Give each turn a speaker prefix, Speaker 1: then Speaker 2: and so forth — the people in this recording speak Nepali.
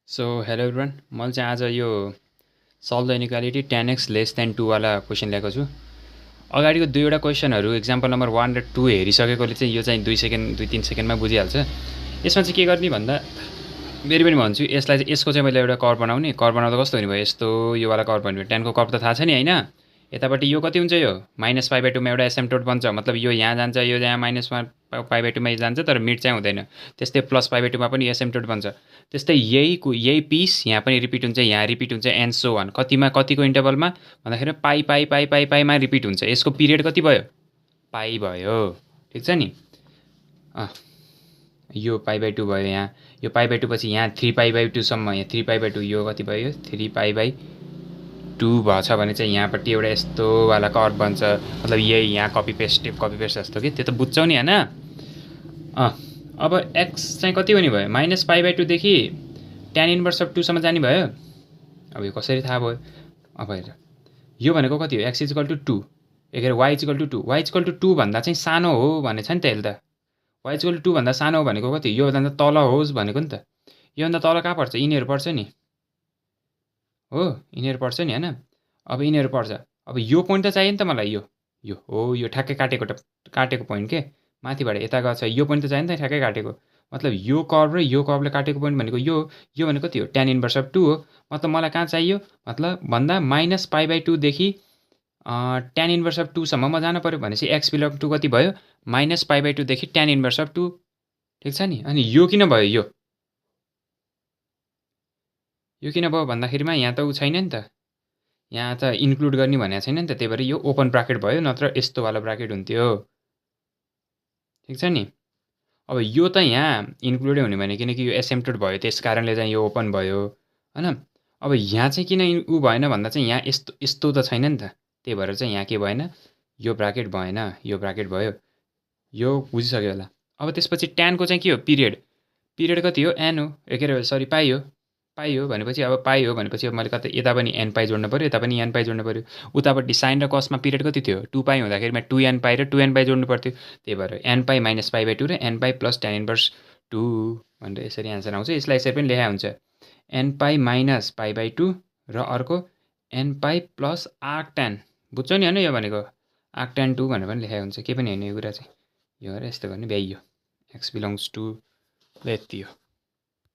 Speaker 1: सो हेलो एभ्रिवान, मैले चाहिँ आज यो solve the inequality 10x less than 2 वाला क्वेसन ल्याएको छु। अगाडिको दुईवटा क्वेसनहरू एक्जाम्पल नम्बर 1 र 2 हेरिसकेकोले चाहिँ यो चाहिँ 2 सेकेन्डमा बुझिहाल्छ। यसमा चाहिँ के गर्ने भन्दा फेरि पनि भन्छु, यसलाई चाहिँ यसको चाहिँ मैले एउटा कर्भ बनाउने। कर्भ बनाउँदा कस्तो हुने भयो, यस्तो यो वाला कर्भ बन्यो। 10 को कर्भ त थाहा छ नि होइन। यतापट्टि यो कति हुन्छ, यो -π/2 मा एउटा एसिम्प्टोट बन्छ, मतलब यो यहाँ जान्छ, यो यहाँ -π/2 मा जान्छ, तर मिड चाहिँ हुँदैन। त्यस्तै +π/2 मा पनि एसिम्प्टोट बन्छ। त्यस्तै यही पिस यहाँ पनि रिपिट हुन्छ, यहाँ रिपिट हुन्छ, एन्ड सो अन। कतिको इन्टरभलमा भन्दाखेरि पाइमा रिपिट हुन्छ। यसको पिरियड कति भयो, पाइ भयो। ठिक छ नि। यो π/2 भयो, यहाँ यो π/2 पछि यहाँ 3π/2 सम्म, यहाँ 3π/2, यो कति भयो, 3π/2 भएछ भने चाहिँ यहाँपट्टि एउटा यस्तो वाला कर्भ बन्छ। मतलब यही यहाँ कपी पेस्ट जस्तो कि, त्यो त बुझ्छौ नि होइन। अब एक्स चाहिँ कति हुने भयो, -π/2 देखि tan इन्भर्स अफ 2 सम्म जाने भयो। अब यो कसरी थाहा भयो, अब हेर, यो भनेको कति हो, x इक्वल टु 2, के अरे y equal to 2। y equal to 2 भन्दा चाहिँ सानो हो भने छ नि त। यसले त y इक्वल टु 2 भन्दा सानो हो भनेको कति, योभन्दा तल होस् भनेको नि त। योभन्दा तल कहाँ पर्छ, यिनीहरू पर्छ नि, हो यिनीहरू पर्छ नि होइन। अब यिनीहरू पर्छ। अब यो पोइन्ट त चाहियो नि त मलाई, यो हो, यो ठ्याक्कै काटेको पोइन्ट के, माथिबाट यता गएको छ, यो पोइन्ट त चाहियो नि त ठ्याक्कै काटेको। मतलब यो कर्भ र यो कर्भले काटेको पोइन्ट भनेको यो भनेको कति हो, tan इन्भर्स अफ 2 हो। मतलब मलाई कहाँ चाहियो, मतलब भन्दा -π/2 देखि tan इन्भर्स अफ 2 सम्म म जानु पऱ्यो भनेपछि x बिलोङ टु कति भयो, -π/2 देखि tan इन्भर्स अफ 2। ठिक छ नि। अनि यो किन भयो, यो किन भयो भन्दाखेरिमा यहाँ त ऊ छैन नि त, यहाँ त इन्क्लुड गर्ने भनेको छैन नि त, त्यही भएर यो ओपन ब्राकेट भयो, नत्र यस्तो वाला ब्राकेट हुन्थ्यो। ठिक छ नि। अब यो त यहाँ इन्क्लुडै हुने भने, किनकि यो एसिम्प्टोट भयो, त्यस कारणले चाहिँ यो ओपन भयो होइन। अब यहाँ चाहिँ किन ऊ भएन भन्दा चाहिँ यहाँ यस्तो त छैन नि त, त्यही भएर चाहिँ यहाँ के भएन, यो ब्राकेट भएन, यो ब्राकेट भयो। यो बुझिसक्यो होला। अब त्यसपछि ट्यानको चाहिँ के हो, पिरियड कति हो, एन हो, के अरे सरी पाइ हो भनेपछि, अब पाइ हो भनेपछि अब मैले कतै यता पनि nπ जोड्नु पऱ्यो, यता पनि nπ जोड्नु पऱ्यो। उतापट्टि साइन र कसमा पिरियड कति थियो, 2π हुँदाखेरिमा 2nπ र 2nπ जोड्नु पर्थ्यो। त्यही भएर nπ - π/2 र nπ + tan इन्भर्स 2 भनेर यसरी एन्सर आउँछ। यसलाई यसरी पनि लेखा हुन्छ, nπ - π/2 र अर्को nπ + arctan। बुझ्छौ नि होइन, यो भनेको arctan 2 भनेर पनि लेखा हुन्छ, केही पनि होइन यो कुरा चाहिँ। यो गरेर यस्तो गर्ने भ्याइयो, x बिलोङ्स टु यति हो।